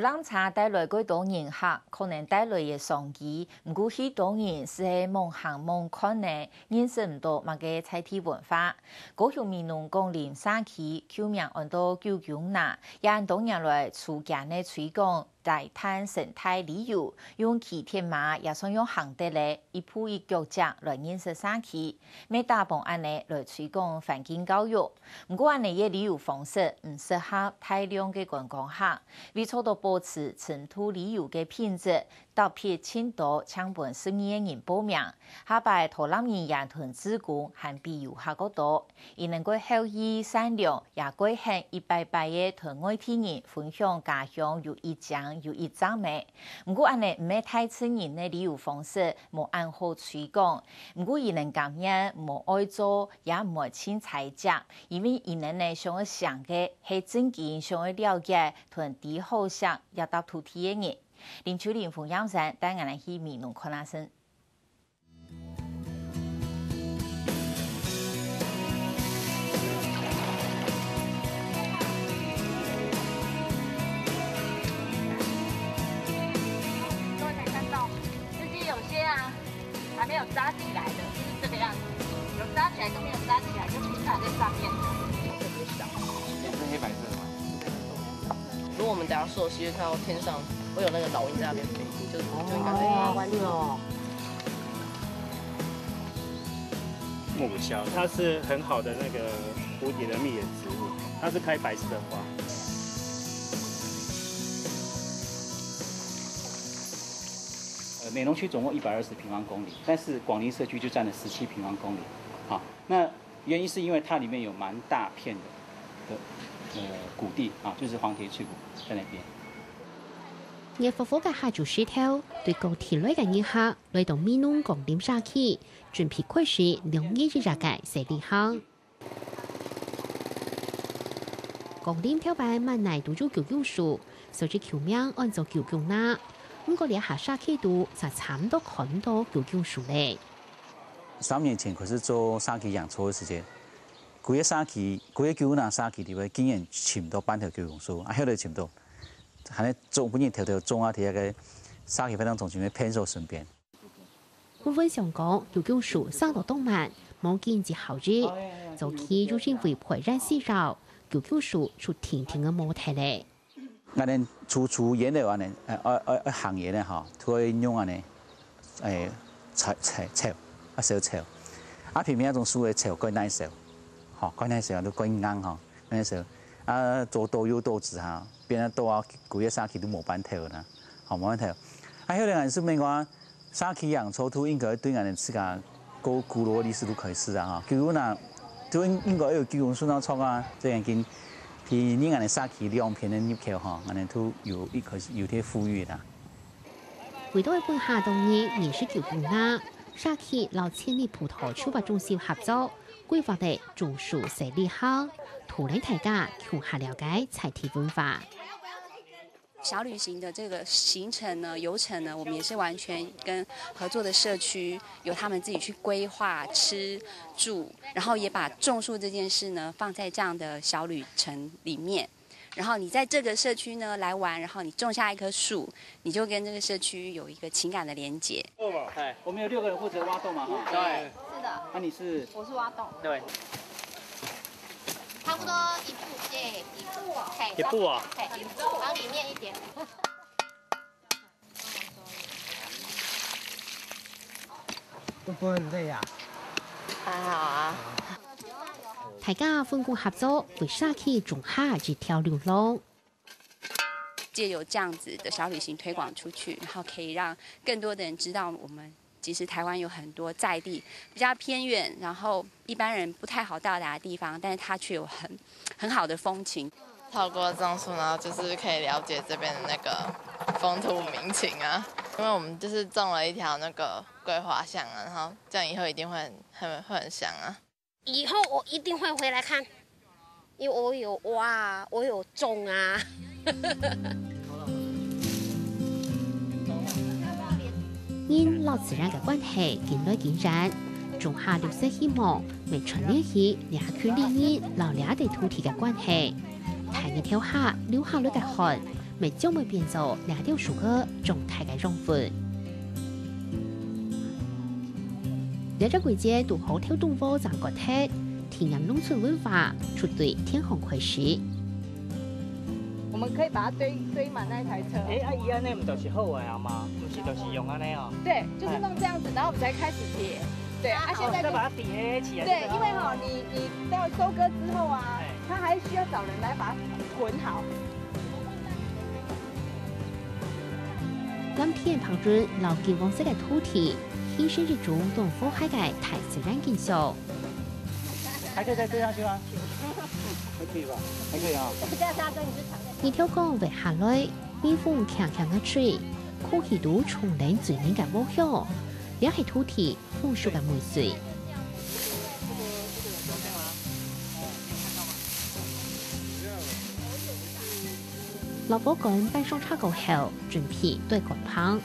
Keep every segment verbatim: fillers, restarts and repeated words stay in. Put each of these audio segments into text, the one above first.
冷茶帶來蓋多人客，可能帶來个商機，毋過許多人斯係罔行罔看呢，認識毋到麼个在地文化。高雄美濃廣林社區，舊名安到九宮林，也恁多年來，除佢个推廣、低碳生態旅遊，用騎鐵馬也算用行得咧，一步一腳跡來認識社區。 乜打幫恁呢來推廣環境教育。毋過恁呢个旅遊方式毋適合大量个觀光客，為做到保持深度旅遊个品質，特別盡多淨分十二个人報名。下擺討納人員同志工還比遊客較多，佢等蓋好意善良，也蓋肯一擺擺个同外地人分享家鄉有幾靚有幾靚个。毋過恁呢毋係大自然个旅遊方式，無恁好推廣。 毋過佢等甘願無愛做，也毋會盡採集，因為佢等呢想愛嚐个係正經想愛了解同知好食這搭土地个人。林秋玲、馮漾山帶𠊎等去美濃看啊先。 各位可以看到，这些有些啊，还没有扎起来的，就是这个样子。有扎起来跟没有扎起来，就平常在上面。这是黑白色的吗？如果我们等下溯溪，看到天上会有那个老鹰在那边飞，就就应该是。哦，是哦。木鸮，它是很好的那个蝴蝶的蜜源植物，它是开白色的花。呃，美浓区总共一百二十平方公里，但是广林社区就占了十七平方公里。好，那原因是因为它里面有蛮大片的，的，呃，谷地啊，就是黄铁翠谷在那边。热乎乎个下晝時頭，對各地來个人客來到美濃廣林社區，準備開始兩日一夜个細旅行。 廣林頭擺滿哪都有九宮樹，所以舊名安做九宮林。毋過這下社區肚就差毋多看毋到九宮樹咧。三年前開始做社區營造个時節，規个社區，規个九宮林社區裡背，竟然尋到半頭九宮樹，啊，後來尋到，還係種，分人偷偷種啊，在該个社區發展中心个便所身邊。 分分相講，九宮樹生到當慢，無經濟效益。早期有人為培養需要，九宮樹就定定个無忒咧。𠊎等除，除園了恁呢，呃，呃，呃，行園个吼，都會用恁呢，欸，柴，柴，柴，啊，燒柴。啊，偏偏該種樹个柴蓋耐燒，吼，蓋耐燒，都蓋硬吼，蓋耐燒。啊，做多又多子哈，變到多啊，幾個社區都無半頭啦，吼，無半頭。啊，後來𠊎等係問講， 社區營造都應該對𠊎等自家過古老个歷史都開始啊，吼。九宮林，都應，應該有九宮樹那著啊，這樣緊，比恁樣个社區兩片个入口吼，𠊎等都有一個，有點富裕啦。為到分下當日認識九宮林，社區摎千里葡萄出發中心合作，規劃个種樹細旅行，帶領大家共下了解在地文化。 小旅行的这个行程呢，游程呢，我们也是完全跟合作的社区，由他们自己去规划吃住，然后也把种树这件事呢放在这样的小旅程里面。然后你在这个社区呢来玩，然后你种下一棵树，你就跟这个社区有一个情感的连结。哎，我们有六个人负责挖洞嘛，哈。对。是的。那你是？我是挖洞。对。差不多一步，哎，一步哦。嘿，一步哦。嘿，一步，往里面一点。会不会很累啊？还好啊。大家分工合作，為社區種下一條流浪。 借由这样子的小旅行推广出去，然后可以让更多的人知道我们其实台湾有很多在地比较偏远，然后一般人不太好到达的地方，但是它却有很，很好的风情。透过种树，然后就是可以了解这边的那个风土民情啊，因为我们就是种了一条那个桂花巷啊，然后这样以后一定会很，很，会很香啊。 以后我一定会回来看，因为我有挖啊，我有种啊。人摎自然个關係緊來緊遠，種下綠色希望，乜串聯起這群里人摎這塊土地个關係。大日頭下流下來个汗，乜將會變做這兜樹仔長大个養分。這隻季節堵好頭痛風正過忒，體驗農村文化，出對田項開始。我們可以把它堆堆滿那一台車。哎，啊，伊安尼毋就是好个啊嘛？毋是，就是用安尼哦。對，就是弄这样子，然后我们才开始叠。对，啊，现在就再把它叠起来。对，因为哈，你你到收割之后啊，它还需要找人来把它捆好。藍天白雲摎金黃色个土地，形成一種當和諧个大自然景象。还可以再堆上去吗？还可以吧，还可以啊。日頭光會下來，微風輕輕个吹，空氣肚充滿醉人个芳香。這係土地 豐收个味緒。摎禾稈搬上車過後，準備堆稈棚。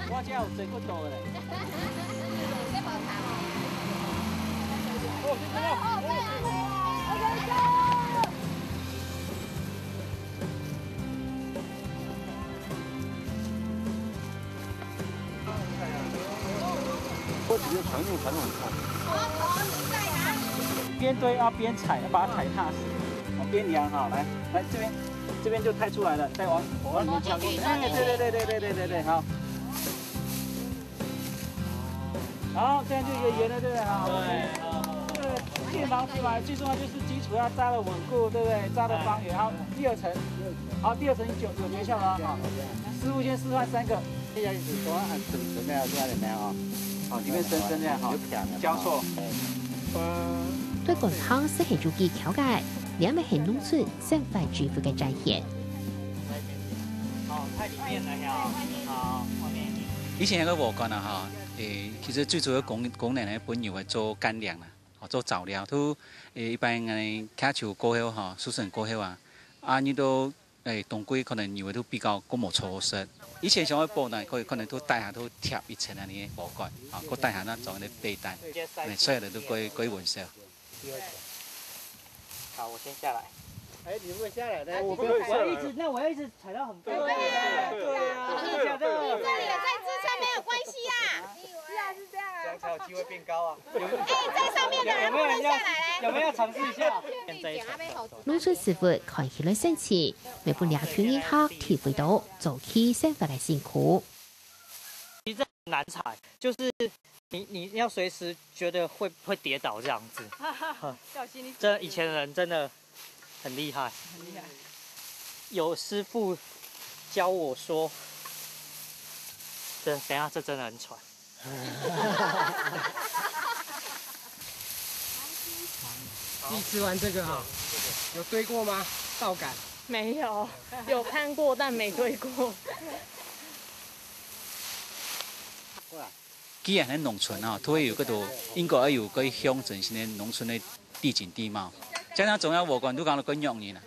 我遮有水骨頭个咧。我直接传送，传送很快。边堆要边踩，要把它踩踏实。往边量哈，来，来这边，这边就太出来了，再往往里面敲进去。哎，对对对对对对对对，好。好，这样就一个圆了，对不对？好，这个建房子嘛，最重要就是基础要扎得稳固，对不对？扎得方圆。好，第二层，好，第二层有有诀窍了哈。师傅先示范三个。 这样子多啊，整整个要这样的没有？哦，里面深深这样哈，交错。堆稈棚係有技巧个，這乜係農村生活智慧个展現。哦，太里面了呀。好，外面一点。以前有个禾稈啊哈，誒，其實最主要功功能呢，分牛來做乾糧啦，哦，做雜糧，都誒一般誒，徛樹過後哈，收成過後啊，啊，你都 誒，冬季可能牛仔都比較較無草好食。以前想愛保暖，可以可能都底下都貼一層恁呢个禾稈，啊，過底下那種个被單，誒，所以人都過過穩些。好，我先下來。哎，你会下来呢？我我要一直，那我要一直踩到很高。对啊，对啊，真的假的？这里有在支撑没有关系啊。是啊，是这样啊。这样才有机会变高啊。哎，在上面的人不能下来嘞。有没有要尝试一下？農村食物看起來新奇，乜分這群人客體會到早期生活个辛苦。難踩，就是你你要隨時覺得會會跌倒這樣子。小心你。這以前的人真的很厲害，很厉害。有師傅教我說，這等一下這真的很喘。第一次玩这个哈，有堆过吗？倒感。没有，有看过但没堆过。既然係農村啊，都會有个多，應該愛有个鄉鎮性个農村个地景地貌。加上中央禾稈都講到个肉泥啦，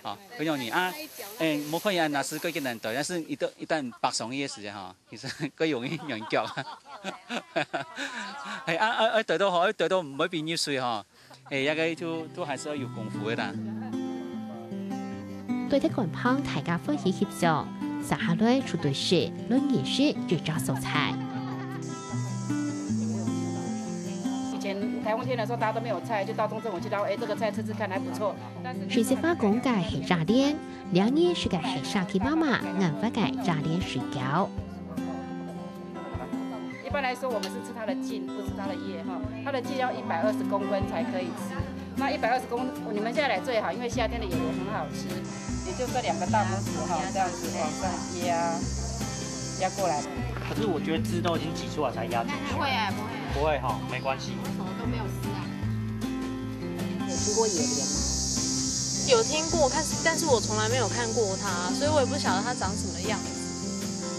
啊，个肉泥啊，誒，無可以按那時个个難得，但是一到一旦北上去个時間哈，其實个容易軟腳。係啊，愛愛堆到好，愛堆到毋會變入水哈。 誒，這个都都還係愛有功夫个啦。堆忒稈棚，大家歡喜翕相，續下來就對食來認識這隻所在。以前颱風天的時候，大家都沒有菜，就到中正尾去撈，哎，這個菜吃吃看，還不錯。但是食食花公个係炸蓮，兩人食个係沙琪媽媽研發个炸蓮水餃。 一般來說，我們是吃它的莖，不吃它的葉哈。它的莖要一百二十公分才可以吃。那一百二十公，你們現在來最好，因為夏天的野螺很好吃。也就是說兩個大拇指哈，這樣子往上壓，壓過來。可是我覺得汁都已經擠出來才壓進去。不會啊，不會。不會哈，沒關係。我手都沒有濕啊。有聽過野蓮嗎？有听过，但是但是我从来没有看过它，所以我也不晓得它长什么样子。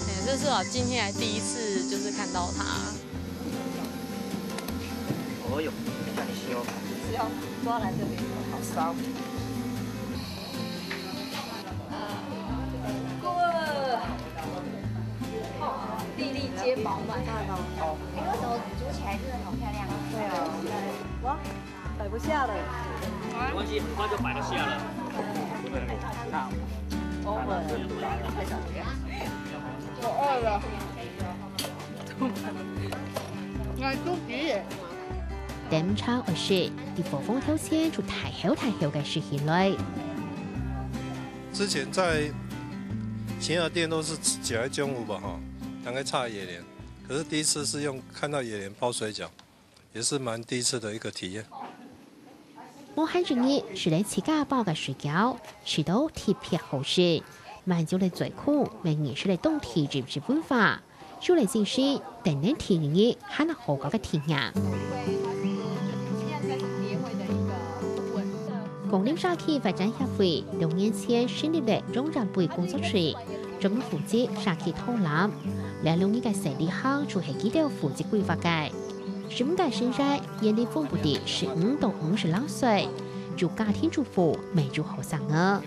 哎，这是我今天来第一次就是看到它。哦哟，等一下你修。是要抓來這邊，好燒。粒粒皆飽滿。哎，为什么煮起来真的好漂亮啊？對啊，哇，很不下了。没关系，很快就摆得下了。好，我饿了。哎，肚皮耶。等毋差二十，在火風頭前就大口大口个食起來。之前在前雅店都是起来中午吧，哈，大概差野莲，可是第一次是用看到野莲包水饺，也是蛮第一次的一个体验。無閒一日，食了自家包个水餃，食到特別好食，滿足了嘴空，乜認識了當地飲食文化。 就來進行等等體驗日還好搞个體驗。公領社區發展協會六年前成立了榮耀杯工作隊，專門負責社區導覽。這六年个生理行就係佢兜負責規劃个。十五个成員，年齡分布在十五到五十六歲，有家庭主婦，乜有後生仔。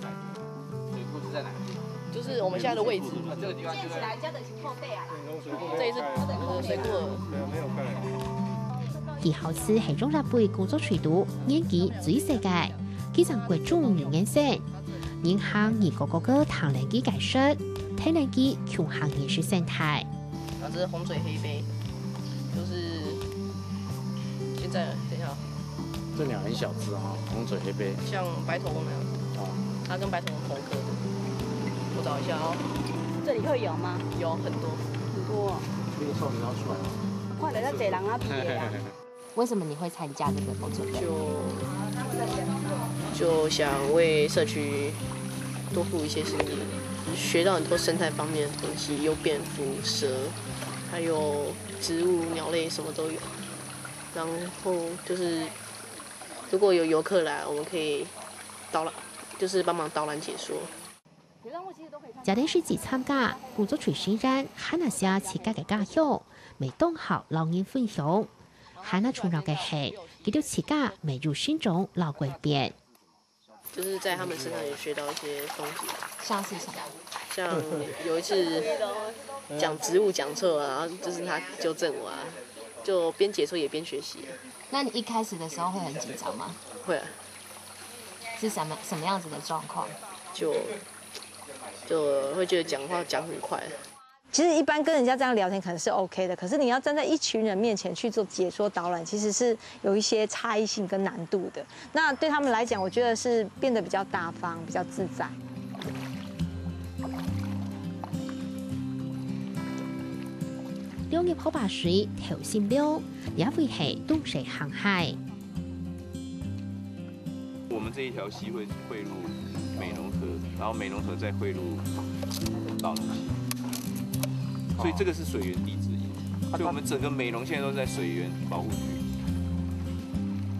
就是我們現在的位置。這個地方就在這一次呃水果佢好似係榮耀杯工作隊肚年紀最細个，佢正國中二年生。人行佢个哥哥聽等佢解說，聽等佢共下認識生態。然後這是紅嘴黑鵯，就是現在等一下，這鳥很小隻哦，紅嘴黑鵯。像白頭翁那樣，哦，它跟白頭翁同科的。我找一下哦，這裡會有嗎？有很多。很多哦。那個臭名要出來了。看人家濟人啊，比的啊。為什麼你會參加這個工作隊？就就想為社區多付一些心力，學到很多生態方面的東西，有蝙蝠、蛇，還有植物、鳥類，什麼都有。然後就是如果有遊客來，我們可以導覽，就是幫忙導覽解說。這等實際參加，工作隊成員還有寫自家个家鄉，乜當好摎人分享。還有重要个係，佢兜自家乜有成長摎改變。就是在他們身上也學到一些東西，像是什麼？像有一次講植物講錯啊，然後就是他糾正我啊，就邊解說也邊學習啊。那你一開始的時候會很緊張嗎？會啊，是什麼什麼樣子的狀況？就就會覺得講話講很快。其實一般跟人家這樣聊天可能是 OK 的，可是你要站在一群人面前去做解說導覽，其實是有一些差異性跟難度的。那對他們來講，我覺得是變得比較大方、比較自在。兩日泡白水頭先涼，也會係東勢行海。我們這一條溪會匯入美濃河，然後美濃河再匯入大龍溪，所以這個是水源地之一。所以我們整個美濃現在都在水源保護區。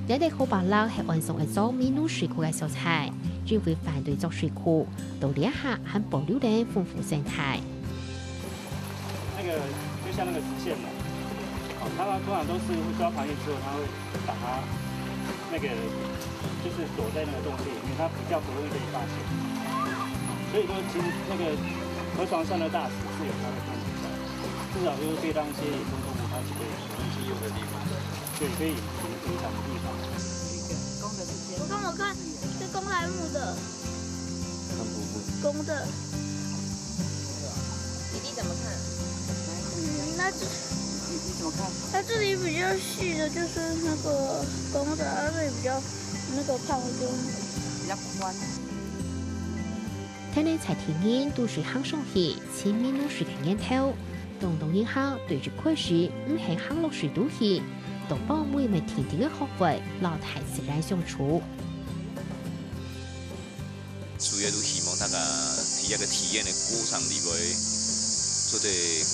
這個河壩壢係岸上一座美濃水庫个所在，因為反對做水庫，到這下還保留等豐富生態。那個就像那個直線嘛，哦，它通常都是抓完魚之後，它會把它那個就是躲在那個洞穴裡面，它比較不容易被發現。所以說，其實那個河床上的大石是有它的功能在，至少就是可以讓一些野生動物它去可以长期有的地方，对，可以隐隐藏的地方。我看我看，是公的还是母的？看部分。公的。弟弟怎么看？嗯，那这你怎么看？它这里比较细的，就是那个公的，它这里比较那个胖的，就是母的。比較宽。天然在天然都是行上去，親民都是个源頭。當當人客對一開始毋肯行落水肚去，都報每每天天个學會，摎大自然相處。 主要都希望大家在這個體驗的過程裡背，做得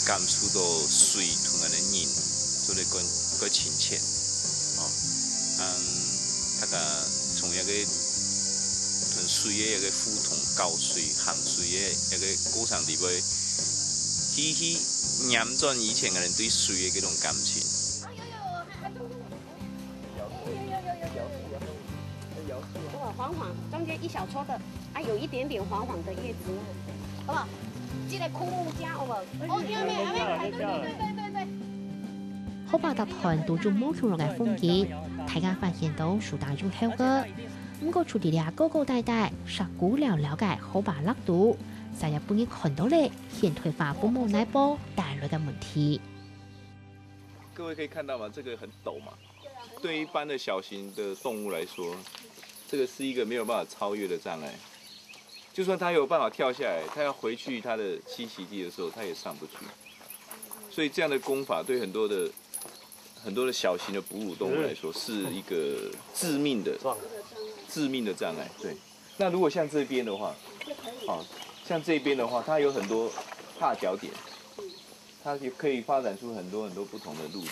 感受到水同𠊎等人做得更更親切，哦，讓大家從一個同水的一個互動、搞水、行水的一個過程裡背，去去念轉以前𠊎等對水的這種感情。 黄黄，中間一小撮的，啊，有一點點黃黃的葉子，好不好？這個枯木姜，好不好？哦，因為還沒開，對對對對對。河壩搭斷都有無共樣个風景，大家發現到樹頂有猴仔。毋過除了這高高低低、石牯溜溜个河壩落肚，再也分人看到了現代化服務內部帶來个問題。各位可以看到嗎？這個很陡嘛，對一般的小型的動物來說，這個是一個沒有辦法超越的障礙。就算它有辦法跳下來，它要回去它的棲息地的時候，它也上不去。所以這樣的工法對很多的很多的小型的哺乳动物来说，是一个致命的、致命的障碍。对，那如果像这边的话，好，像这边的话，它有很多踏脚点，它也可以发展出很多很多不同的路径。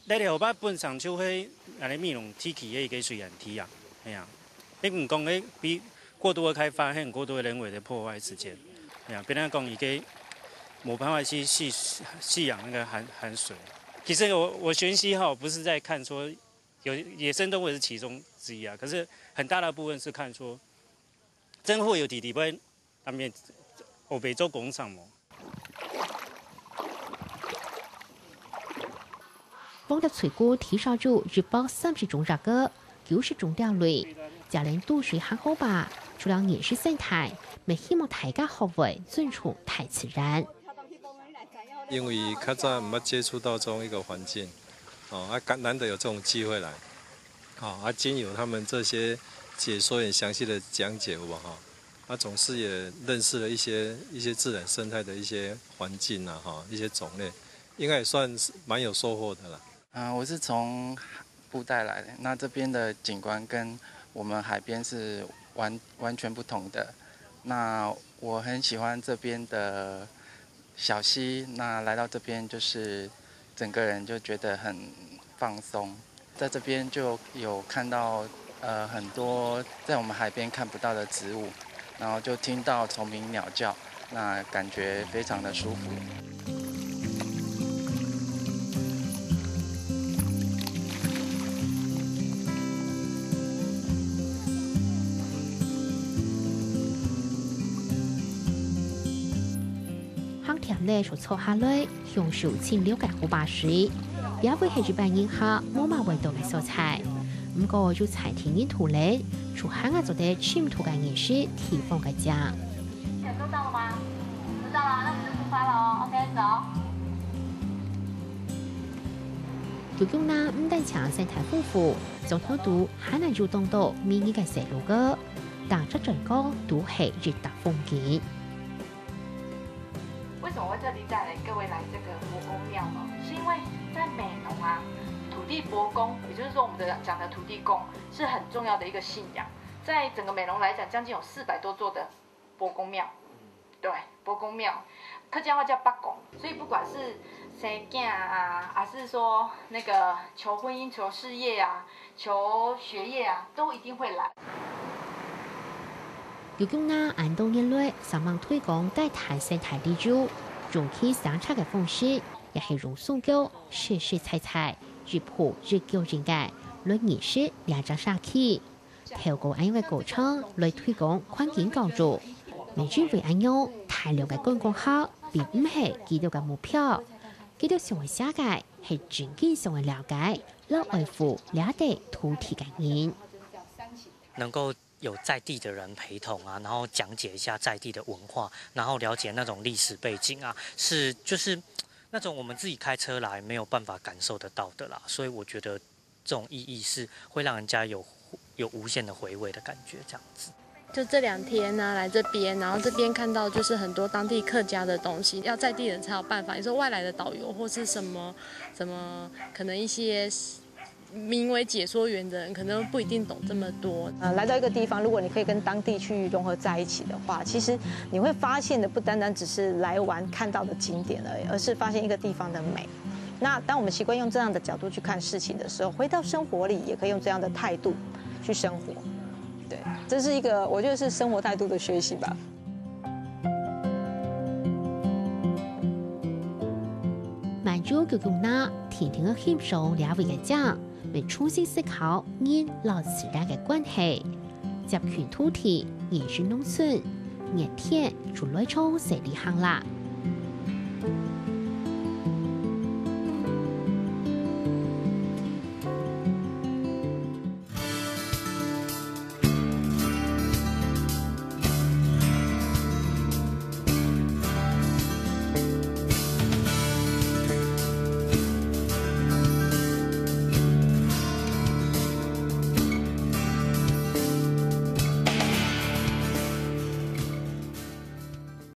你哋河壩本身就係恁呢美濃地區个一个水源地啊，係啊，你毋講个比过度个开发，还有过度个人为个破坏时间，係啊，变成讲一个无办法去去吸养那个海海水。其实我我学习哈，不是在看说有野生动物是其中之一啊，可是很大的部分是看说，真会有弟弟不会那边我被做工厂么？望著水庫地上有一百三十種植物，九十種鳥類，遮个渡水行河壩，除了認識生態，也希望大家學會尊重大自然。因為較早毋捌接觸到這種一個環境，哦，啊，難得有這種機會來，哦，啊，經由他們這些解說也詳細的講解，有無哈？啊，總是也認識了一些一些自然生態的一些環境啊，哈，一些種類，應該也算是蠻有收获的啦。嗯，我是从布袋来的，那这边的景观跟我们海边是完完全不同的。那我很喜欢这边的小溪，那来到这边就是整个人就觉得很放松。在这边就有看到呃很多在我们海边看不到的植物，然后就听到虫鸣鸟叫，那感觉非常的舒服。行田內坐下來，享受清涼个河壩水，也會係一般人客無麼會到个所在。毋過有在地人討論，就還做得深度个認識地方个靚。收到了嗎？收到了，那我們就出發了哦。OK，走。九宮仔毋單淨生態豐富，中頭肚還能有當多美麗个細路哥，當隻轉角都係一搭風景。 為什麼會特地帶各位來這個伯公廟呢？是因為在美濃啊，土地伯公，也就是說我們的講的土地公，是很重要的一個信仰。在整個美濃來講，將近有四百多座的伯公廟。對，伯公廟，客家話叫伯公，所以不管是生囝啊，還是說那個求婚姻、求事業啊、求學業啊，都一定會來。 九宮仔恁多年來，煞猛推廣低碳生態旅遊，用輕省尺个方式，也係用雙腳實實在在，一步一腳印个來認識這隻社區。透過恁樣个過程來推廣環境教育，也因為恁樣，大量个觀光客並毋係佢兜个目標，佢兜想愛寫个係真經想愛了解摎愛護這塊土地个人。能夠有在地的人陪同啊，然後講解一下在地的文化，然後了解那種歷史背景啊，是就是那種我們自己開車來沒有辦法感受得到的啦。所以我覺得這種意義是會讓人家有有無限的回味的感覺，這樣子。就這兩天呢、來這邊，然後這邊看到就是很多當地客家的東西，要在地人才有辦法。你說外來的導遊或是什麼什麼，可能一些名為解說員的人，可能不一定懂這麼多。呃，來到一個地方，如果你可以跟當地去融合在一起的話，其實你會發現的不單單只是來玩看到的景點而已，而是發現一個地方的美。那當我們習慣用這樣的角度去看事情的時候，回到生活裡也可以用這樣的態度去生活。對，這是一個我覺得是生活態度的學習吧。 滿足九宮仔定定个欣賞這位个靚，也重新思考人摎自然个關係。接近土地，認識農村，熱天就來場細旅行啦。